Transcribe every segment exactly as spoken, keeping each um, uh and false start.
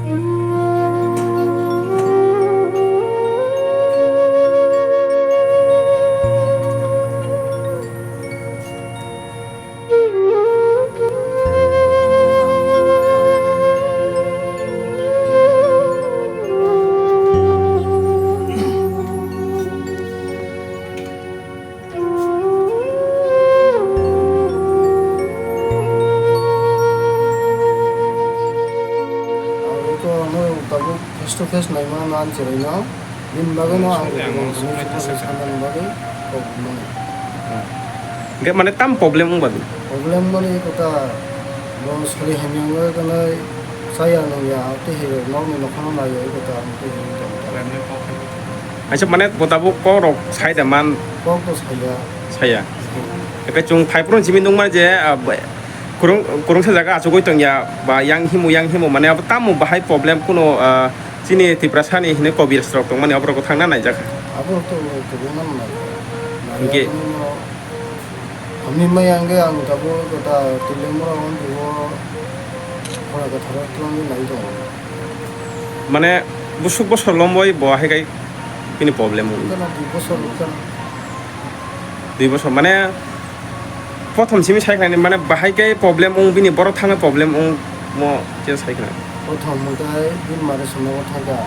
Ang to ano tabuk face to face naima nan chwraino. Bini bagwino ang Songya ang hwnwi songya songya songya. Sanani bagwi kok mano. Hwnkhe mane tam problem wng ba bini? Problem mani kota bo sari hamya wngwi kanai chaya nungya tei hai nokni nokhano naiya kota ang tei hai tong. Acha mane bo tabuk kok rok sai da man? Kok to saya. Saya. Hmm. Eke chung phai phuru simi nung mani je, ah, ba-, kurung, kurungsa jaga achugwi tongya ba yang himo, yang himo mane abo tamo bahai problem kuno, ah, Chini Tiprasani hwnwi kobiraj rok tongmani, oborok thangna naijak kha. Abo to tongna nang nai. Hwnkhe? Hamni maya hwnkhe ang tabuk kota Twilangbra o duo Khora Katharo twlangwi nai tongo. Mane busuk bosor lomboi bo hai kai bini problem wng. Kana dui bosor kana. Dui bosor, mane, prothom simi sai khlaini, mane, bahai khe problem wng bini, borok thangwi problem wng mo je sai khna. Prothom hwnkhe bini mari songnogo thangkha,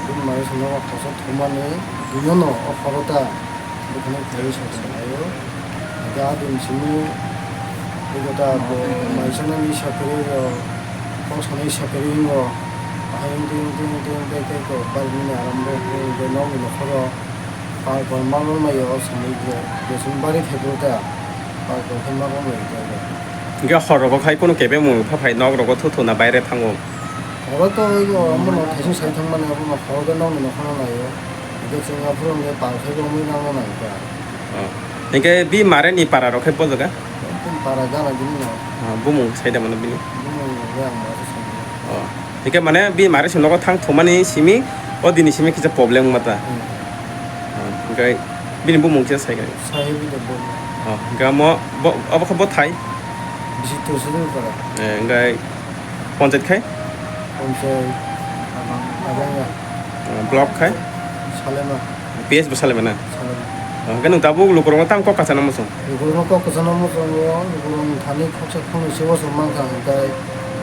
bini mari songnogo koso thumani, binono o khoro ta, bukhani khlaiwi songsa khlaio. Hwnkhe a din simi, ego ta bo mai sanani sakri rok, kok sanani sakri wngo, bahai wngtwi, wngtwi, wngtwi, wngtwi, tei kok barmani aram bo, hwnkhe nokni nokhoro. Palpal ma rwmai o samui je, jeswng bari thepro ta, palpal khe ma rwmai ta. Hingke hor rogo khai kunu kebeng mung pha phai nok rogo thu thu na baire thango. Oro to ego omono thaising sai thang mani abono hor khe nokni nokhorno nai o. Hingke chwng aphuru hingke pal khe romwi nangma nang ta. Oh. Hingke bi mare ni para rok khai bo jaga? Ekdom para gana bini no. Ah, bumung sai da mano bini? Bumung hingke ang ma se sai. Oh. Hingke mane bini mare se nogo thang thumani simi, o dini simi kisa problem wngma ta. Hmm. Ah, hingke bini bumung kisa sai khe. Sai bini bumung. Oh, hingke amo bo, obo khe bo thai? Bisi to se para. Eh, hingke ponchayat khai? Ponchayat abang, abang ya. Ah, block khai? Salema. P S bo salai mano? Salai mano. Hwnkhe nwng tabuk lukurokno tamo kok kwchana muchung? Lukurokno kok kwchana muchungo, lukurok thani khoksa khoknwi se bosong mankha, hwnkhe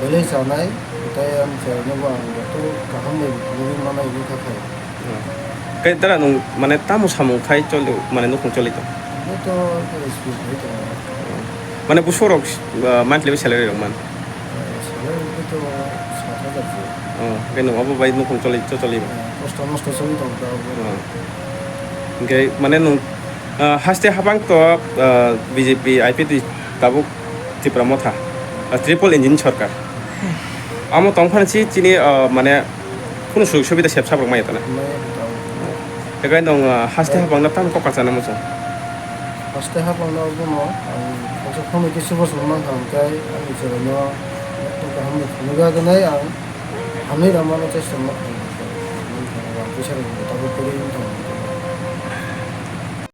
belai chanai, tei ang chwraino bo ang joto kaham bai phunugwi manai hwnwi kha khai. Tei dara nwng mane tamo samung khai choli, mane nukhung choli tong? Joto school khai tongo. Mane busurok, ah, monthly salary rok man? Salary hwnkhe to sat hajar se. Oh, hwnkhe nwng obo bai nukhung choli, cho-, choli ba? Eh, kosto mosto choli tongo ta obo. Oh. Hwnkhe mane nwng, ah, haste habang to, ah, B J P I P T tabuk Tipra Motha, ah, triple engine sorkar. Amo tongphani si chini, ah, mane Kunu sujog subida sep sap rok maya tana. Maya tana. Ekai nong, ah, haste hapang na tamo kok kachana muchung. Haste hapang na bono ang khoksa khonwi kisa bosong mankha hwnkhe ani chwraino kaham ni phunukya gwnai ang hamni rw mano chesta ma khlai mankha. Ang puisa rok bo tabuk kwrwi wng tongo.